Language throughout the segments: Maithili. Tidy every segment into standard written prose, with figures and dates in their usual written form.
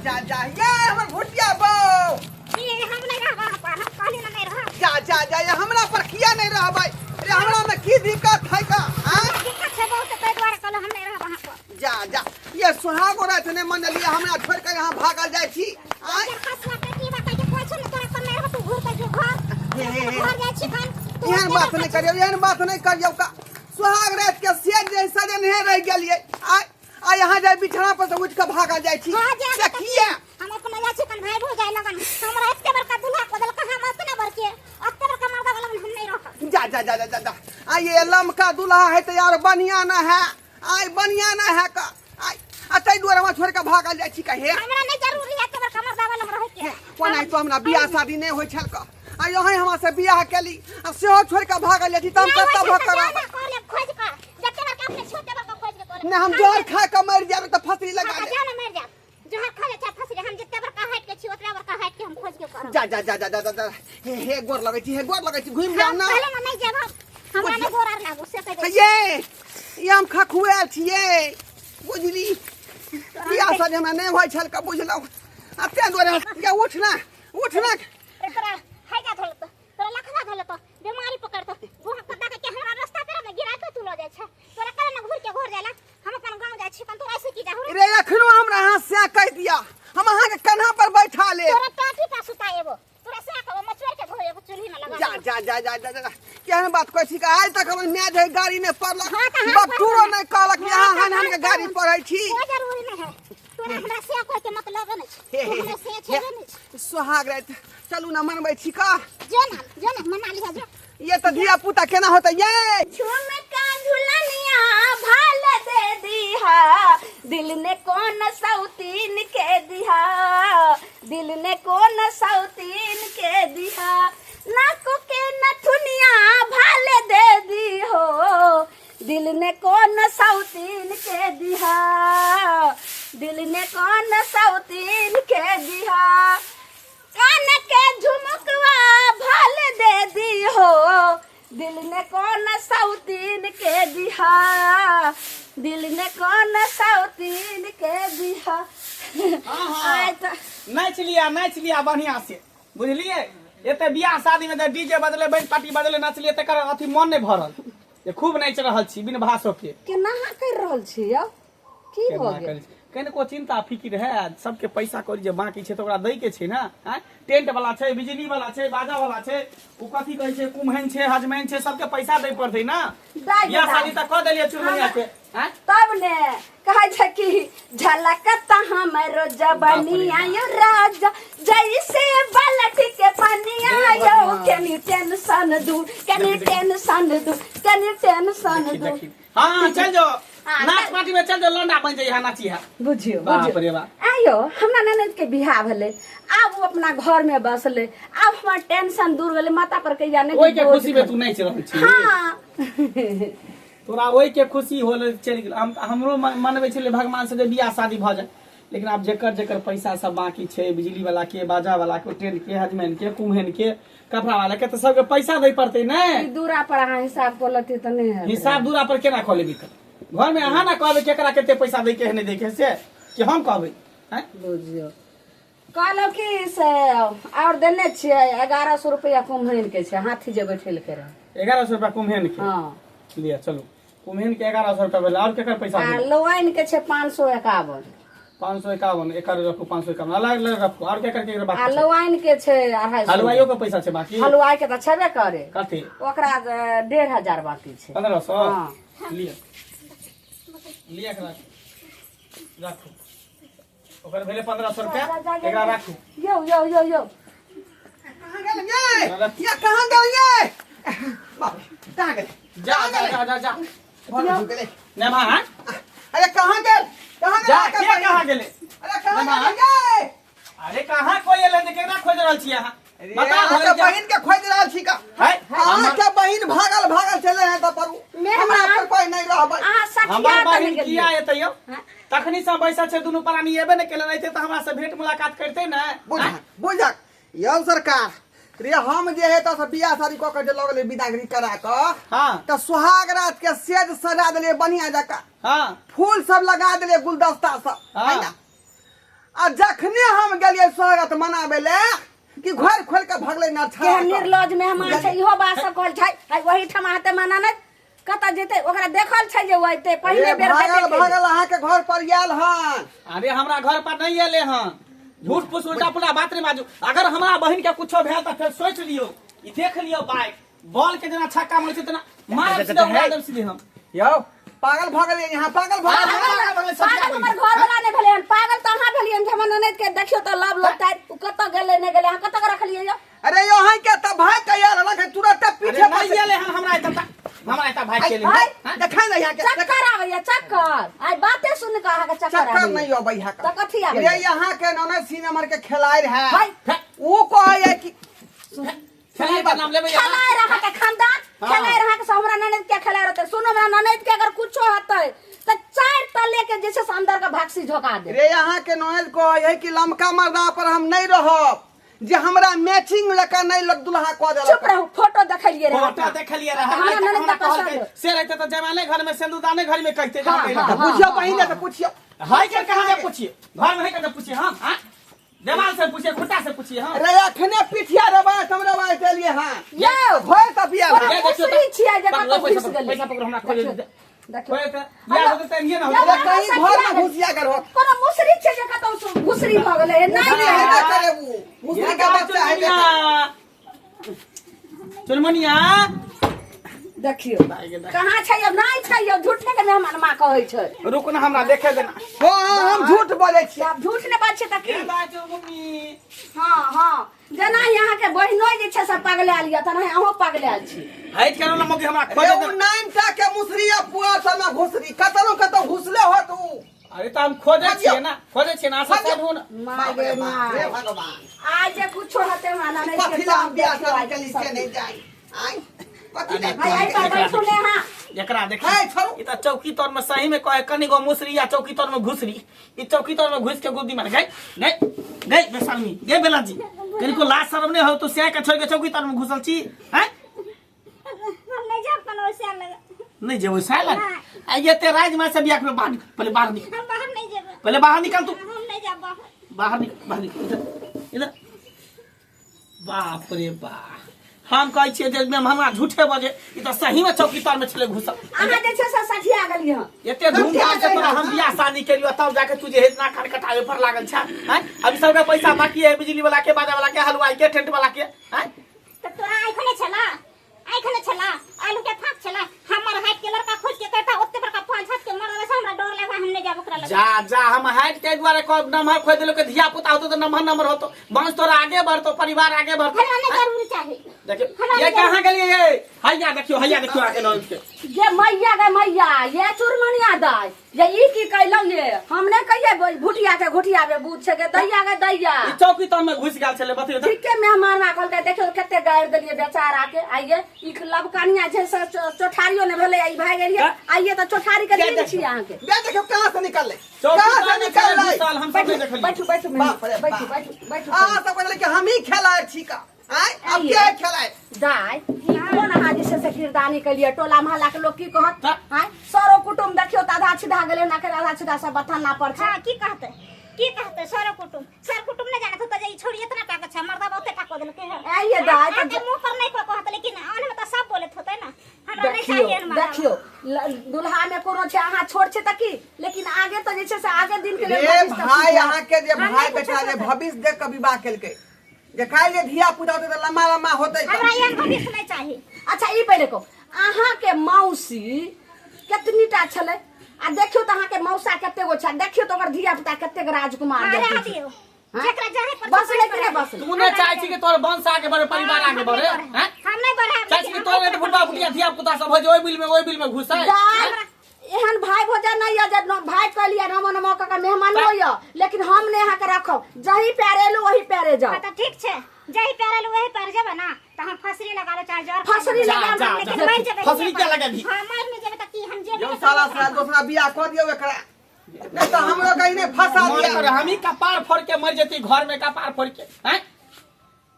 जा जा ये हमर भुटिया बौ। ये हम नहीं रहब अहाँ पर, हम कहली ना नहीं रहब। जा जा जा, ये हमरा पर किया नहीं रहबै? रे हमरा में की दिक्कत है का? आँय? दिक्कत छै बहुत, ताहि दुआरे कहलहुँ हम नहीं रहब अहाँ पर। जा जा, ये सोहागो राति नहि मनलियै, हमरा छोड़ि कऽ यहाँ भागल जाइ छी? आँय? तोहर खसुआ बेटी बा कहि के कोइ छौ ने तोरा पर नहीं रहब, तू घुर के जो घर। हे, हे, हे। घर जाइ छी खन। तू एहन बात नहि करियौ, एहन बात नहि करियौ का। सोहाग राति के सेज जे सजनहे रहि गेलियै। आँय, आ यहाँ जाय बिछाना पर से उठि कऽ भागल जाइ छी? हाँ, जा से किया? हम अपना जाइ छी कन भाई भौजाइ लगन। हमरा एते बड़का दूल्हा को देलक, हम ओतना बड़के ओते बड़का मर्दा वाला हम नहीं रहब। जा जा जा जा जा जा, आ ये लमका दूल्हा है तो यार बढ़िया ना है। आय बढ़िया ना है का। आय आ ताहि दुआरे हमरा छोड़ि कऽ भागल जाइ छी कहे? हमरा नहीं जरूरी है एते बड़का मर्दा वाला हम रहे के। ओना तो हमरा बियाह शादी नहीं होइ छल का, आ यहीं हमरा से बियाह केली आ सेहो छोड़ि कऽ भागल जाइ छी, तऽ हम कतऽ भऽ कऽ रहबै? कर लेब खोज कऽ, जते बड़का अपने छोटे बड़का खोज के कर। नहि, हम जहर खा कऽ मरि जायब तऽ फसरी लगा हाँ, लेब। जा ना मरि जायब, जहर खा ले चाहे फसरी, हम जते बड़का हाइट के छी ओतरा बड़का हाइट के हम खोज के करब। जा जा जा जा जा जा जा, हे हे गोर लगै छी, हे गोर लगै छी, घुमि जाउ हम ना। कहले ना नहीं जाब हम, हमरा नहीं गोर आर लागू से कह दे। ये ये हम खखुआयल छियै बुझली, बियाह शादी हमरा नहि होइ छल का बुझलहुँ, आ तें दुआरे ये उठ ना, उठ ना। तोरा हैजा धोल तो, तोरा लखवा धोल तो, बीमारी पकड़ तो गोहा कद्दा के हमरा रास्ता पे ना गिरा के तू ल जाय छै। तोरा कहले ना घुर के घर जायला, हम अपन गांव जाय छी, तोरा ऐसे की जाहु रे? अखनो हमरा अहाँ से कहि दिया, हम अहाँके कन्हा पर बैठा लेब। तोरा टाटी पा सुता एबो, तोरा से कहबो मचोर के धोए एबो चूल्ही में लगा। जा जा जा जा जा जा, केहन बात कहै छी? आइ तक हमर माय जे गाड़ी नहि पढ़लक, हाँ, तऽ हम बकटूरो नहि कहलक कि हाँ, अहाँ तऽ हन हन के हम गाड़ी पढ़ै छी। कोई जरूरी नहीं है तोरा हमरा से कोई के मतलब नहीं छै, हे, तू हे, हमरा से हे, छेबे नहीं छै। सोहाग राति चलू ना मनबै छी का। जो ना, जो ना मना लिहा जो। ये तऽ धिया पुता केना होतै ये? झुमका झुलनिया भाल दे दिहा, दिल ने कौन सौतीन के दिहा, दिल ने कौन सौतीन के दिहा, नाक के नथुनिया भाल दे दिहो, दिल ने कौन सौतीन के दिहा, दिल ने कौन सौतीन के दिहा, कान के झुमकवा भाल दे दिहो, दिल ने कौन सौतीन के दिहा, दिल ने कौन सौतीन के दिहा। हाँ। आइ तऽ नाचि लिया, नाचि लिया बढ़िया से, बुझलियै? एते बियाह शादी में तऽ डीजे बजले, बैंड पार्टी बजले, नचलियै, तकर अथी मन नहि भरल जे खूब नाचि रहल छी बिन भाषो के। केना अहाँ करि रहल छी यौ? की केना भऽ गेल? करै छी? कनिको चिंता फिकिर है? सबके पैसा कौड़ी जे बाकी छै तऽ ओकरा दै के छै ने। आँय, टेंट वाला छै, बिजली वाला छै, बाजा वाला छै, ओ कथी कहै छै, कुम्हैन छै, हजमैन छै, सबके पैसा दै पड़तै ने। दाइ बियाह दाइ। शादी तऽ कऽ देलियै चुनमुनिया के। आँय? तब ने कहै छै कि झलकता हमरो जबनिया यो राजा, जैसे बलट के पनिया यो, केनी टेंशन दू, केनी टेंशन दू, केनी टेंशन देखी, दू। देखी। हाँ, चल जो हाँ, नाच चल। पार्टी में चल जो, लौंडा बन जाइए, नाची है। बुझियो, बाप बुझियो। रे बाप। आइयो हमरा ननद के बियाह भेलै, आब ओ अपना घर में बसलै, आब हमर टेंशन दूर गेलै, माथा पर कहिया नहि ओहि के बोझ खुशी में तू नाचि रहल छी? हाँ। तोरा ओहि के खुशी होल चलि गेल। हमरो मनबै छलै भगवान से जे बियाह शादी भऽ जाए, लेकिन आब जेकर जेकर पैसा सब बाकी छै, बिजली वाला के, बाजा वाला के, टेंट के, हजमैन के, कुम्हैन के, कपड़ा वाला के, तऽ सबके पैसा दै पड़तै ने। ई दूरा पर अहाँ हिसाब कऽ लेतियै तऽ नहि हेतै। हिसाब दूरा पर केना कऽ लेबी? तऽ घर में अहाँ ना कहबै केकरा कते पैसा दै के है, नहि दै के है, से कि हम कहबै? आँय? बुझियौ, कहलहुँ कि से आओर देने छियै 1100 रुपैआ कुम्हैन के छै, हाथी जे बैठेलकै रहए। 1100 रुपया कुम्हैन के? हाँ। लिअ चलू, कुम्हैन के 1100 रुपया भेलै, आओर केकर पैसा आ भेलै? लोआइन के छै 551। 551, एकर रखू, 551 अलग अलग रखू। आओर केकर केकर आ बाकी छै? लोआइन के छै 250। हलवाइयो के पैसा छै बाकी? हलवाई के तऽ छेबे करे। कथी? ओकरा 1500 बाकी छै। 1500? हाँ। लिअ लिअ, एकरा राखू, ओकर भेलै 1500 रुपया, एकरा राखू। यौ यौ यौ यौ, कहाँ गेल ये? ये कहाँ गेल ये? बाप रे, कहाँ गेल? जा जा जा जा जा। घर में गेलै। नेमा, हाँ? अरे कहाँ गेल, कहाँ गेल? जा। अहाँके के बहिन? कहाँ गेलै? अरे कहाँ नेमा? गेल ये? अरे कहाँ कोई एलै जे केकरा खोजि रहल छी अहाँ? अरे, बता। अहाँके भरि जा। बहिन के खोजि रहल छी का। है? अहाँके बहिन भागल भागल चले है तऽ परू मेहमान। हमरा पर कोई नहीं रहबै। अहाँ सठिया हमर तऽ बहिन नहि गेलियै। किया एतै यौ? तखनी से बैसल छै दुनू प्राणी, एबे ने केले, रहते तऽ हमरा से भेंट मुलाकात करते ने। बुझक बुझक यौ सरकार रे, हम जे है तऽ बियाह शादी कऽ के जे लऽ गेलै विदागरी करा कऽ, हाँ, तऽ सुहाग रात के सेज सजा देलियै बढ़िया जकाँ, हाँ, फूल सब लगा देलियै, गुलदस्ता सब, हाँ। है ना? आ जखने हम गेलियै स्वागत मनाबै ले कि घर खोल के भगलै ना छा केहन निर्लज मेहमान छै इहो बात सब कहल छै आइ ओही ठाम अहाँते माना नहि कतऽ जेतै ओकरा देखल छै जे ओ अयतै पहिले बेर भागल देखे। भागल अहाँके घर पर आयल हन। अरे हमरा घर पर नहीं एले हन, झूठ फूस उल्टा पुल्टा बात नहीं बाजू। अगर हमरा बहिन के कुछो भेल तऽ फेर सोच लियौ, ई देख लियौ, बाइक बॉल के जेना छक्का मारै छै तेना मारब सीधे, उड़ा देब सीधे हम। यौ, पागल भऽ गेलियै यहाँ, पागल भऽ गेलियै। पागल भऽ गेलै, पागल हमर घर वाला नहि भेलै हन, पागल तऽ अहाँ भेलियै हन जे हमर ननैद के देखियौ तऽ लव लोटाइ ओ कतऽ गेलै नहि गेलै, अहाँ कतऽ के रखलियै यौ? अरे यौ, अहाँ के तऽ भाग के आयल हन, तुरंत पीछे अरे नहीं एले हन हमरा एतऽ, हमरा एतऽ भाग के एले भाई, हन। देखा नहीं यहाँ के चक्कर आबैया, चक्कर आइ बाते सुन कऽ अहाँके चक्कर चक्कर आबैया। नहीं अबै है। तऽ कथी आबैया? रे, यहाँ के ननद सीन हमर के खेलाय रहे, भाई, ऊ कहै कि खेलाय के नाम लेबै अहाँ? खेलाय रहा के खानदान हाँ। खेलाय रहा के से हमरा ननद के खेलाय रहते। सुनो, हमरा ननद के अगर कुछो हेतै तऽ चारि तले के जे छै से अंदर के भागसी झोका दे। रे, यहाँ के ननद कहै है कि लमका मर्दा पर हम नहीं रहब, जे हमरा मैचिंग लका नहीं लग दुल्हा कह देलक। चुप रहू, फोटो देखलियै रहे। फोटो देखलियै रहे। हमरा आइ तक ननद हमरा के पसंद। कहलकै से रहते तऽ जमाने घर में सिंदूरदाने घर में कहते हाँ, जाके हाँ, रहते। हाँ। पूछियो पहिने तऽ पूछियो। हाय के कहाँ जा पूछिए, घर में है के पूछिए हम? हाँ, देवाल से पूछिए, खुट्टा से पूछिए हम। रे, अखने पिठिया रबाय हम रबाय देलिए हां। यौ, भय तऽ पिया तोरा ये देखियौ मुसरी छियै जे पकड़ो कतौ पैसा, घुसि गेलै। पैसा पकड़ो, हमरा खोजे दे। देखियौ। खोजे तऽ या होतै तऽ एनहिये ने यौ, होतै। अहाँ कहीं सब घर किया में घुसिया गेल हो। कोनो मुसरी छै जे कतौ घुसरी भऽ गेलै? नहि मुसरी छै। हेबे करे उ, मुसरी के बच्चा हेबे करे। चुनमुनिया, देखियौ कहाँ छै यौ, नहि छै यौ, झूठे के मेहमान माँ कहै छै। रुकू ना, हमरा देखे देना। हाँ हाँ, हम झूठ बोले छियै। आब झूठ नहि बाजै छै तऽ की? ये बाजू मम्मी। हाँ हाँ, जेना अहाँके बहिनो जे छै से पगलायल यऽ, तेनाही अहूँ पगलायल छी। हटि के ना मौगी, हमरा रे, खोजे उ देना। नाइन टा के मुसरी आ पुआ सब में घुसरी कतनो कतौ घुसले होत उ। अरे तऽ हम खोजे खोजियौ। छियै ना, खोजे छियै ना, खोजियौ। सब ढूंढ। माय बाप गे रे बाप रे माय, भगवान, आइ जे कुछो हेतै हमरा ननैद के कथी ला हम तब बियाह देखियौ शादी आइ केली की से सब। नहीं जाई आइ कथी ला। भाई, एहि पर बैठू ने अहाँ। एकरा देख, हे, छोड़ू। ई तऽ चौकी तर में सही में कहे कनी गो मुसरी या चौकी तर में घुसरी, ई चौकी तर में घुस के गुद्दी मार गई गई गई। बेशर्मी गे बेला जी, कनिको लाज शरम नहीं हो तो से के छोड़ के चौकी तर में घुसल छी हैं? हम नहीं जाब कोनो वैसे लग। नहीं जेबै साला आ एते राज में से बियाह में बाहर निकल, पहले बाहर निकल। हम बाहर नहीं जेबै। पहले बाहर निकल तू। हम नहीं जाब बाहर। बाहर निकल, बाहर निकल, इधर इधर। बाप रे बाप, हम कहै छियै जे मेहमानवा झूठे बजे, ई तऽ सही में चौकी तर में छलै घुसल। अहाँ जे छै से सठिया गेलियै हँ। एते धूमधाम से तोरा हम बियाह शादी केलियो, तब जाके तू जे है इतना खान कटावे पर लागल छै हैं? अभी सबके पैसा बाकी है, बिजली वाला के, बाजा वाला के, हलवाई के, टेंट वाला के हैं? तऽ तोरा आँखि छला, आँखि छला, आलू के फाक छला? हमर हाइट के लड़का खोज के कहता ओते बड़का 5 हाथ के मरद से हमरा डर लगा, हम नहीं जाब ओकरा लग। जा जा, हम हाइट के दुआरे कह नमहर खोज देलो के धिया पुता होतो तऽ नमहर नमहर होतो, वंश तोरा आगे बढ़तो, परिवार आगे बढ़तो। हमरा नहीं जरूरी चाही। देखियो हमरा ये नहीं। कहाँ गेलिए ये? हैया देखियो, हैया देखियो आके नौज के। ये मैया गे मैया, ये चुरमनिया दाय, ये ई की कैलौ ये? हम नहि कहियै भुटिया के घुटिया बे बुझ छै गे दैया गे दैया। ई चौकी तर में घुस गेल छलै, बतैयो तऽ। ठीके मेहमान आ कहलकै, देखियौ कते गारि देलियै बेचारा के। आइये ई लबकनिया छै से चौठारियो नहि भेलै, ई भागि गेलियै। आइये तऽ चौठारी के दिन छी अहाँके। बे, देखियौ कहाँ से निकललै, चौकी कहाँ तर से में छलै निकललै। घुसल, हम सब नहि देखलियै। बैठू बैठू बाप रे बैठू बाप। बैठू बैठू। अहाँ सब कहलियै कि हम ही खेलाय छी का आँय, अब के खेलाय? दाय, ई कोन अहाँ जे छै से किरदानी केलियै? टोला मोहल्ला के लोक की कहत? तऽ? आँय, सरो कुटुम देखियौ तऽ आधा छिधा गेलै ना, आधा छिधा सब बथाना पर छै। हाँ, की कहते, की कहते सर कुटुम? सर कुटुम नहीं जानत होता जे ई छोड़ी इतना टाका छै, मर्दा बहुते टाका देलकै है। आइए दाय, तऽ आके मुंह पर नहीं कोई कहत, लेकिन आन में तो सब बोलत होते ना। हमरा नहीं देखियौ चाहिए मर्दा। देखियौ, दुल्हा में कोनो छै अहाँ छोट छै तऽ की, लेकिन आगे तऽ जे छै से आगे दिन के लेल रे भविष्य तऽ भाई ठीक है। अहाँ के जे हम भाई नहीं बेटा पूछैत जे होतै। भविष्य देख के विवाह केलकै, जे काल्हि जे धिया पुता होतै तऽ लम्बा लम्बा होतै तऽ। हमरा एहन भविष्य नहीं चाहिए। अच्छा, ई पहिले कहू, अहाँ के मौसी कितनी टा छलै? आ देखियौ तऽ अहाँ के मौसा कते गो छै, देखियौ तऽ ओकर धिया पुता कतेक राजकुमार हाँ, देखै रह छै। दियौ। हाँ? जेकरा जाहे पर बस छै, लेकिन नहीं बस। तू नहि चाहै छी कि तोहर वंश आगे बढ़े, परिवार आगे बढ़े हैं? हम नहीं बढ़ाएब। चाहै छी कि तोहर एते बुढ़बा बुढ़िया धिया पुता सब हो जे ओहि बिल में, ओहि बिल में घुसै? दाय, एहन भाई भोजन नहीं है जे भाई कहलिए नमो नमो कऽ के मेहमान होइए, लेकिन हम नहि अहाँके रखब। जही पैर एलू वही पैरे जाओ। हाँ, तऽ ठीक छै, जही पैर एलू वही पैर जेबै ना, तऽ हम फसरी लगा ले चाहे जर खा फसरी लेबै। जा, लगा जा, लेकिन जा। मरि जेबै। फसरी किया लगेबही? हाँ, मरि नहि जेबै तऽ की हम जेबै? यौ साला साला, दोसरा बियाह कऽ दियौ एकरा, नहीं तऽ हमरो कहीं नहीं फंसा मन दिया। करे हम ही कपार फोड़ के मर जेती घर में, कपार फोड़ के हैं।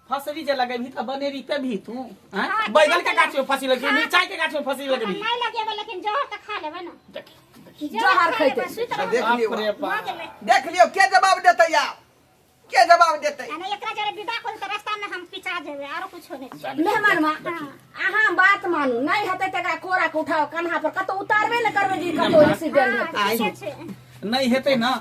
फसरी जे लगेबही तऽ बनेरी पे भी तू हैं? हाँ, बैगन के गाछ में फंसी लगेबही, मिरचाई के गाछ में फंसी हम लगेबही। नहीं लगेबै, लेकिन जहर तऽ खा लेबै ना। देख। जहर खैतै। सुति रहब। देख लियौ बाप रे भऽ बाप। गेलै। देख लियौ के जवाब देतै आब के जवाब देतै आ नहि एकरा जरे विदा कर तऽ रास्ता में हम पिचा जेबै आरो कुछो नहि छै। मेहमान माँ अहाँ बात मानू नहि हेतै तऽ एकरा कोरा के उठाओ कन्हा पर कतौ उतारबे ने करबै जे ई कतौ एक्सीडेंट हाँ, हेतै ठीके छै। नहि हेतै ने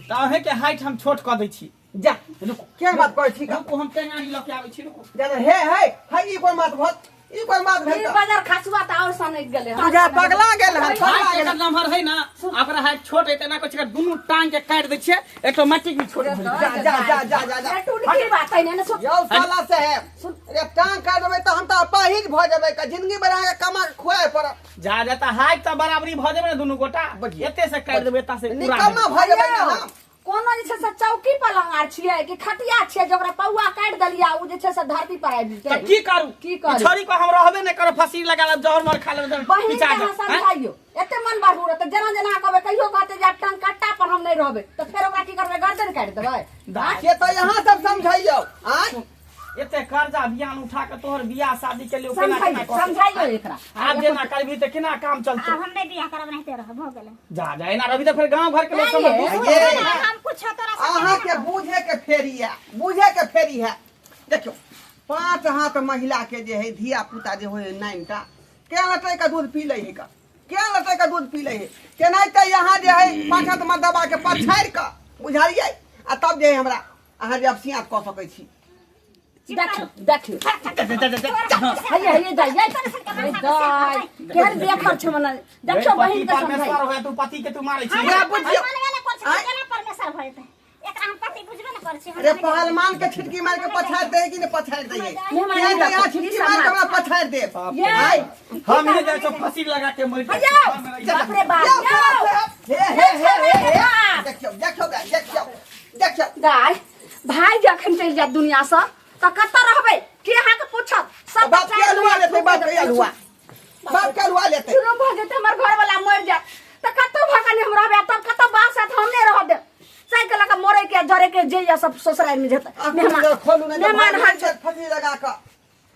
तऽ अहेंके हाइट हम छोट कऽ दै छी जा रुकू के बात कहै छी का रुकू हम टेंगारी लऽ के आबै छी रुकू जा जा, हे हे हे ई कोन बात भत ई कोन बात भेल ई तऽ? बाजार खसुआ तऽ आओर सनकि गेलै हन। तुझा पगला गेल हन पगला हाइट गेल एकर नम्हर है ना ओकरा हाइट छोट है तेना कहै छै दुनू टांग के काटि दै छियै ऑटोमेटिक भी छोट भऽ जेतै। जा जा जा जा जा जा ए, टुटकी बात है ने सुन यौ साला साहेब रे टांग काट देबै तऽ हम तऽ अपाहिज भऽ जेबै का जिंदगी भर अहाँके कमा के खुआए पड़त जा जा तऽ हाइट तऽ बराबरी भऽ जेबै ने दुनू गोटा बढ़िया। एते से काटि देबै एता से पूरा निकम्मा भऽ जेबै ने यौ, हम कोनो जे छै से चौकी पलंग आर छियै कि खटिया छियै जे ओकरा पौआ काटि देलियै आ ओ जे छै से धरती पर आबि तऽ जेतै की करू की करू? ई छोड़ी को हम रहबे नहि करब फंसी लगा लेब जहर मर खा लेब तऽ बहिन पिचा के अहाँ जायब, आँय? समझाइयो एते मन बढ़ू रहतै जेना जेना अहाँ कहबै कहियो कहतै जे आब टंग कट्टा पर हम नहि रहबै तऽ फेर ओकरा की करबै गर्दन काटि देबै दाय, से तऽ यहाँ सब समझैयौ आँय एते कर्जा बियान उठा के तोहर बियाह शादी के लिए केना केना समझाइयो कऽ समझाइयो एकरा आब जेना करबी तऽ केना काम चलतौ आब हम नहि बियाह करब रहते रह भऽ गेलै जा जा एना रवि तऽ फेर गाँव घर के लोग सब नहीं, दूसर ये। हो जाए। हम कुछ तोरा से अहाँके बूझे के फेरी है बूझे के फेरी है देखियौ पाँच हाथ महिला के जे है धिया पुता जे होइ है नाइन टा के लटै के दूध पी लै है का के लटै के दूध पी लै है केनाहिते यहाँ जे है पाँच हाथ में दबा के पछाड़ि कऽ बुझलियै आ तब जे है हमरा अहाँ जे अपसियाँत कऽ सकै छी देखियो देखियो हैया हैया जाइए दाइ केहन बेखर छै मने देखियो बहिन के परमेश्वर समझाइयो होय तू पति के तू मारै छी हमरा बुझियौ मनवे ने करै छी आँय? केना परमेश्वर भऽ जेतै एकरा हम पति बुझबे ने करै छी अरे पहलवान के छिटकी मार के पछाड़ि दे कि नहि पछाड़ि दै मेहमान किया तऽ यहाँ ई छिटकी मार के हमरा पछाड़ि दे ये आइ हम नहि जाइ छौ फंसी लगा के मरि हैया बाप रे बाप यौ, यौ हे हे हे हे हे देखियौ देखियौ देखियौ देखियौ दाइ भाई जखन चलि जायत दुनिया से तऽ कतऽ रहबै के अहाँके पूछत सब बाप के अलुआ लेतै बाप के अलुआ बाप के अलुआ लेतै जुलुम भऽ जेतै हमर घरवाला मरि जायत तऽ कतौ भगवान हम रहबै तब कतौ बास हैत हम नहि रहऽ देब साइकिल लऽ कऽ मरै के जरे के जे यऽ सब ससुरारि में जेतै अखन खोलू नहि मेहमान हाल छै फंसी लगा कऽ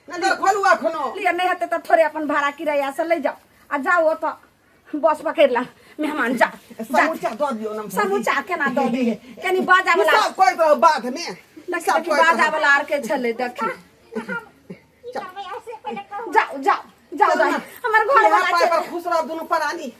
नहि खोलू अखनो लिअ नहि हेतै तऽ थोड़े अपन भाड़ा किराया से लै जाउ आ जाउ ओतऽ बस पकड़ि ला मेहमान जा जा समूचा दऽ दियौ ने समूचा केना दऽ दियै कनि बाजा वाला हिसाब करैत रहू बाद मे देखी हिसाब देखी करैत बाजा रहू। वाला आर के छलै देखी की करबै ऐसे पहिले कहू जाउ जाउ जाउ चलू दाइ ने। हमर घर इएह वाला पाइ छै पर खुश रहब दुनू प्राणी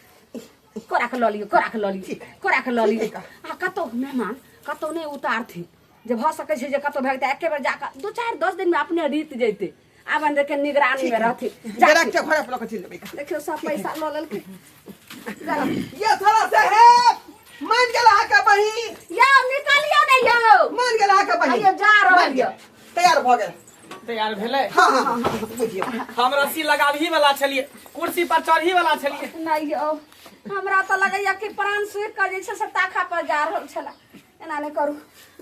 कोरा के लऽ लियौ कोरा के लऽ लियौ ठीक। कोरा के लऽ लियौ ठीक है। आ कतौ मेहमान कतौ नहि उतारथिन जे भऽ सकै छै जे कतौ भागतै एके बेर जाकऽ 2 4 10 दिनमे अपने रीत जैतै आब के निगरानी में रहथिन डायरेक्ट घरे पर लऽ कऽ चलि जेबै देखियौ सब पैसा लऽ लेलकै ये साला साहेब मान गेल अहाँके बहिन यौ निकालियौ ने यौ मान गेल अहाँके बहिन अइयो जा रहल मान गेल। यऽ। तैयार भऽ गेल तैयार भेलै हाँ हाँ हाँ हाँ, बुझियौ हम रस्सी लगाबही वाला छलियै कुर्सी पर चढ़ी वाला छलियै नहि यौ हमरा तऽ लगैया कि प्राण सुखि कऽ जे छै से ताखा पर जा रहल छलै एना नहि करू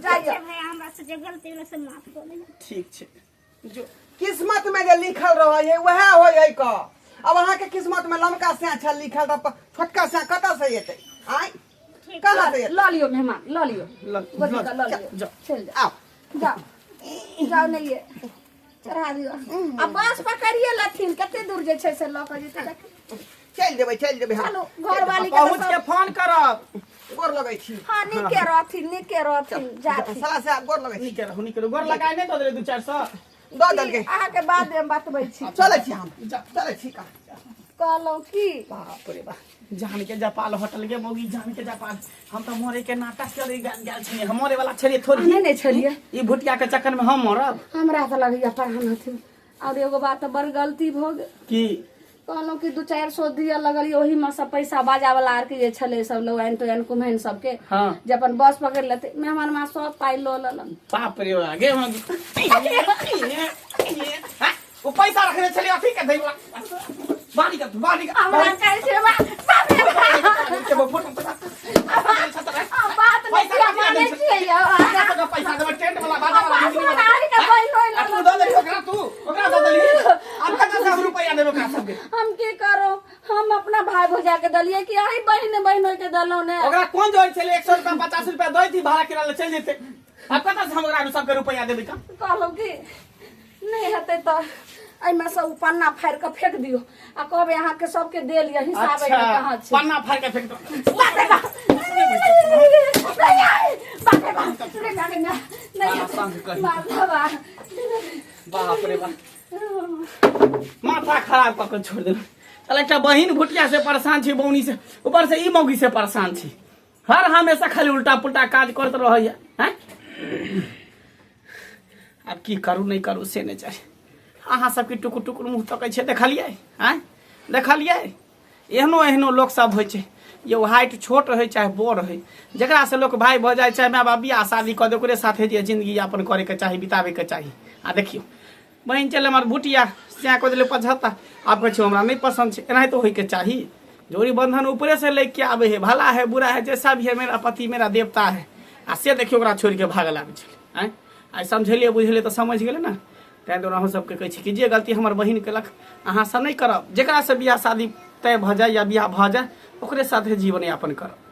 जाइयौ भैया हमरा से जे गलती भेलै से माफ कऽ दिअ ठीक छै जो किस्मत में जे लिखल रहे है वएह होइ है क अब अहाँके किस्मत में लमका सैं छल लिखल तऽ छोटका सैं कतऽ से एतै आँय कहाँ से एतै लऽ लियौ मेहमान लऽ लियौ लऽ- गोदी कऽ लऽ लियौ जाउ। चलि जाउ आउ जाउ जाउ नहि ये चढ़ा दियौ आ बस पकड़िए लथिन कते दूर जे छै से लऽ कऽ जेतै देखियौ। चलि जेबै चलि जेबै हम चलू घरवाली के तऽ पहुँच के सब फोन करब गोर लगै छी हँ नीके रहथिन नीके रहथिन जाथिन साला साहब गोर लगै छी नीके रहू नीके रहू गोर लगाए नहि दऽ देलै 2-4 सए दऽ देलकै अहाँके बाद हम बतबै छी चलै छी हम जा। चलै छी का कहलहुँ की बाप रे बाप जान के जापाल होटल के मौगी जान के जापाल हम तऽ मरे के नाटक करे गेल गेल छलियै हम मरे वाला छलियै थोड़ी नहि नहि छलियै ई भुटिया के चक्कर में हम मरब हमरा तऽ लगैया पढ़ान हथिन और एगो बात तऽ बड़ गलती भऽ गेल की कहलहुँ कि 2-4 सौ दिअ लगलियै ओहिमे सब पैसा बाजा वाला आरके जे छलै सब लोग तोयन कुम्हैन सबके हाँ जे अपन बस पकड़ि लेतै मेहमान माँ सब पाइ लऽ लेलक बाप रे बा गे हम ओ पैसा रखने छलियै अथी के दै वाला बारी के बारी के हमरा कहै छै बा बाप रे बाप आ, बात नहि पैसा किया कथी लए मानै दै छै? छियै यौ पैसा पैसा देबै टेंट वाला बाजा वाला बात बिजली वाला। आबि कऽ बहिन होय आ तू दऽ देलही ओकरा तू ओकरा दऽ देलही आब कतऽ से हम रुपैआ देबै ओकरा सबके हम की करू हम अपना भाई भौजा के दलियै कि अही बहिन बहिन के दलहुँ ने ओकरा कोन जोड़ छलै 100 रुपया 50 रुपया दै थी भाड़ा किराया लए चलि जेतै आब कतऽ से हम ओकरा सबके रुपैआ देबै का कहलहुँ कि नहि हेतै तऽ एहिमे से उ पन्ना फाड़ि कऽ फेंक दियौ आ कहबै अहाँके सबके देल यऽ हिसाब एहिमे कहाँ छै। पन्ना फाड़ के फेंक दो। बाप रे बाप, नहीं आए, बाप रे बाप, रे बाप रे, नहीं बाप संग कही। बाप रे बाप। बाप रे बाप, माथा खराब कऽ के छोड़ देलक। चल, एकटा बहिन भुटिया से परेशान छी, बौनी से, ऊपर से ई मौगी से परेशान छी। हर हमेशा खाली उल्टा पुल्टा काज करत रहैया हैं। आब की करू नहि करू से नहि चाही। अहाँ सबके टुकुर टुकुर मुँह तकै छै, देखलियै आँय, देखलियै? एहनो एहनो लोक सब होइ छै यौ। हाइट छोट होइ चाहे बड़ होइ, जकरासँ लोक भाय भऽ जाइ चाहे माय बाप बियाह शादी कऽ दे, ओकरे साथे जे जिंदगी यापन करैके चाही, बिताबैके चाही। आ देखियौ, बहिन चल हमर भुटिया सएह कऽ देलै 75। आब कहै छै हमरा नहि पसन्द छै। एनाहिते होइके चाही? जोड़ी बंधन ऊपरे से लैके के आबै है। भला है, बुरा है, जैसा भी है, मेरा पति मेरा देवता है। आ से देखियौ, ओकरा छोड़ि के भागल आबै छलै। आँय, आइ समझेलियै बुझेलियै तऽ समझि गेलै ने। ताहि दुआरे अहूँ सबके कहै छी कि जे गलती हमर बहिन केलक, अहाँ सब नहि करब। जकरासँ बियाह शादी तय भऽ जाय या बियाह भऽ जाय, ओकरे साथे जीवन यापन करब।